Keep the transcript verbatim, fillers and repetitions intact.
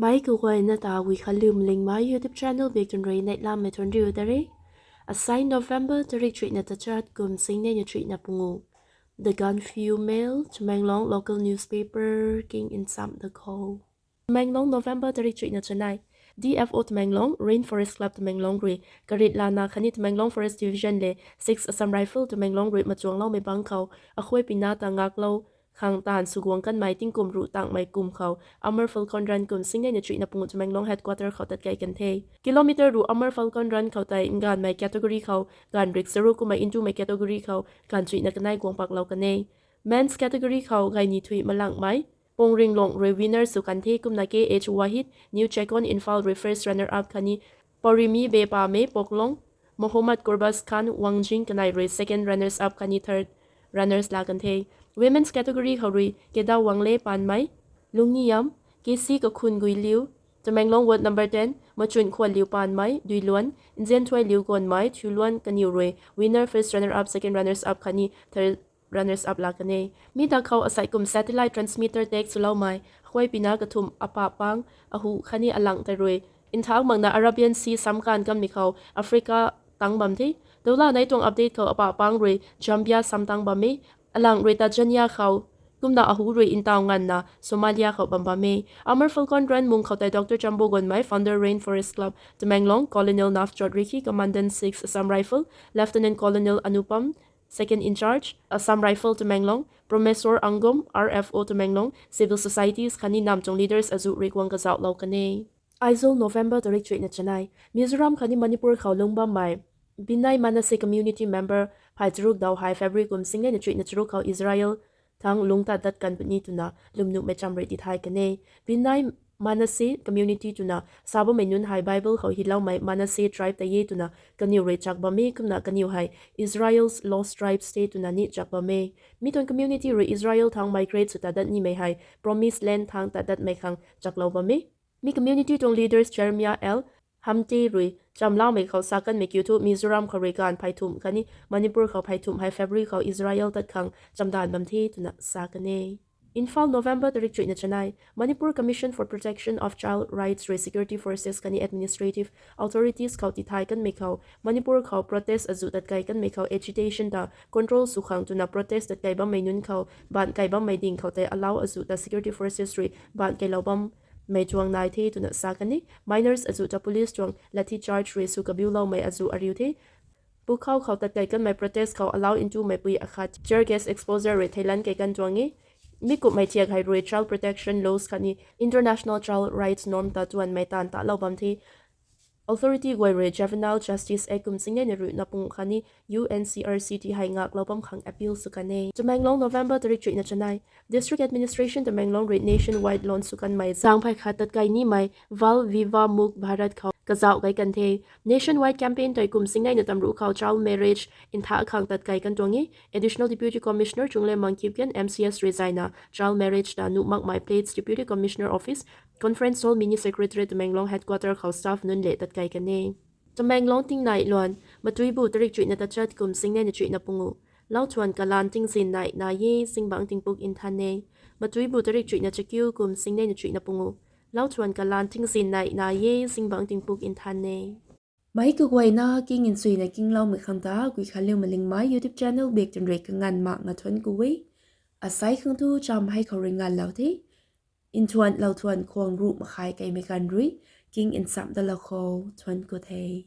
Mei kaguayna ta Guikhanliu Malingmei YouTube channel bik tun rui neihlamei thuanriu ta re. Asai November tarik chuihna tachat kum singnei na chuihna pungu. The Gaanphiu Mail, Tamenglong local newspaper king nsam da khou. Tamenglong, November tarik chuihna chanei. D F O Tamenglong, Rainforest Club Tamenglong rui karit lana khatni Tamenglong Forest Division le six Assam Rifle Tamenglong rui machuangloumei bangc khou akhuay pina ta ngaklou khang taanv swguang kanmei tingkum ruh tangmei kum khou Amur Falcon Run kum singnei na chuihna pungu Tamenglong headquarter khou tatkei kan the. Kilometer ruh Amur Falcon Run khou tei nganvmei category khou ganv rik charuk kumna ntumei category khou ganv chuihna kanei guang paklou kan e. Men's category khou gayni thui malangmei Pongringlong rui winner sw kan the, kumna K H Wahid, New Chekon, Imphal rui first runner up khatni Paurimi Bepame, Poklong, Mohammad Kurbas Khan, Wangjing kanei rui second runners up khatni third runners la kan the. Women's category khou rui Keda Wangle Panmei, Lungniyam, K C Kakhun Guiliu, Tamenglong Ward number ten, Machun Khwanliu Panmei, Duiluan, Nzianthuailiu Gonmei, Thiuluan kaniw rui winner, first runner up, second runners up khatni third runners up la kan e. Mi ta khou asai kum satellite transmitter tag swloumei akhuay pina kathumh, apa pang, ahu khatni alang tei rui nthak makna Arabian Sea samkan kanmei khou Africa tang bam the. Doula nei tuang update khou apa pang rui Zambia sam tang bam e, alang rui Tanzania khou, kumna ahu rui ntaw nganvna Somalia khou bam bam e. Amur Falcon Run mung khou tei Doctor Chambo Gonmei, founder Rainforest Club Tamenglong, Colonel Navjot Rikhi, Commandant six Assam Rifle, Lieutenant Colonel Anupam, second in charge Assam Rifle Tamenglong, Promeswar Angom, R F O Tamenglong, civil societies khatni namchung leaders azuh rui guang kazauhlou kan e. Aizawl, November tarik chuihna chanei. Mizoram khatni Manipur khou lung bammei Bnai Menashe community member phay charuk daw hei February kum singnei na chuihna charuk khou Israel thang lungc tat dat kan puni twna lwmnuhmei cham rui tithay kan e. Bnai Menashe community twna sa bammei nunc hei Bible khou hyloumei Manasseh tribe tei e twna kaniw rui chak bam e, kumna kaniw hei Israel's lost tribes the twna ni chak bam e. Mi tuang community rui Israel thang migrate sw tat dat nimei hei Promised Land thang tat datmei khang chaklou bam e. Mi community tuang leaders Jeremiah L Hamte rui chamlamei khou sa kanmei kiu thu Mizoram khou rui ganv phey thumh khatni Manipur khou phey thumh hei February khou Israel tat khang chamdanv bam the twna sa kan e. Imphal, November tarik chuihna chanei. Manipur Commission for Protection of Child Rights rui security forces khatni administrative authorities khou tithay kanmei khou Manipur khou protest azuh tatkei kanmei khou agitation ta control sw khang twna protest tatkei bammei nunc khou baanc kei bammei ding khou tei alau azuh ta security forces rui baanc keilou bammei tuang nai the twna sa kan e. Minors azuh ta police tuang lathi charge rui sw kabiuloumei azuh ariu the. Pukhou khou tatkei kanmei protest khou alau ntumei pui akhat tear gas exposure rui theilan kei kan tuang e. Mi kumhmei thiak hei rui child protection laws khatni international child rights norm ta tuanmei taanv talou bam the. Authority guay rui Juvenile Justice Act kum singnei na ruhna pungu khatni U N C R C T hei ngaklou bam khang appeal sw kan e. Tamenglong, November tarik chuihna chanei. District Administration Tamenglong rui nationwide launch sw kanmei zaeng phey khat tatkei nimei Bal Vivah Mukt Bharat khou kazauh kei kan the. Nationwide campaign tei kum singnei na tamruh khou child marriage ntha khang tatkei kan tuang e. Additional Deputy Commissioner Chunglemmang Kipgen, M C S rui zayna child marriage ta nuh makmei plates Deputy Commissioner Office, Conference Hall, Mini Secretariat Tamenglong Headquarter khou staff nunc le tatkei kan e. Tamenglong tingnai luan. Matuibu tarik chuihna tachat kum singnei na chuihna pungu. Lauthuan kalan tingzin nai nai e, zingbangc tingpuk nthan e. Matuibu tarik chuihna chakiu kum singnei na chuihna pungu. Lauthuan kalan tingzin nai nai e, zingbangc tingpuk nthan e. Mei kaguayna king nsuina kingloumei khang ta Guikhanliu Malingmei YouTube channel bik tun rui kanganv mak nga thuanc ku e. Asai khang tu cham hei khou rui nganvlou the. Nthuan lauthuan khwang ruh makhai keimei ganv rui king nsam dalou khou thuanc ku the.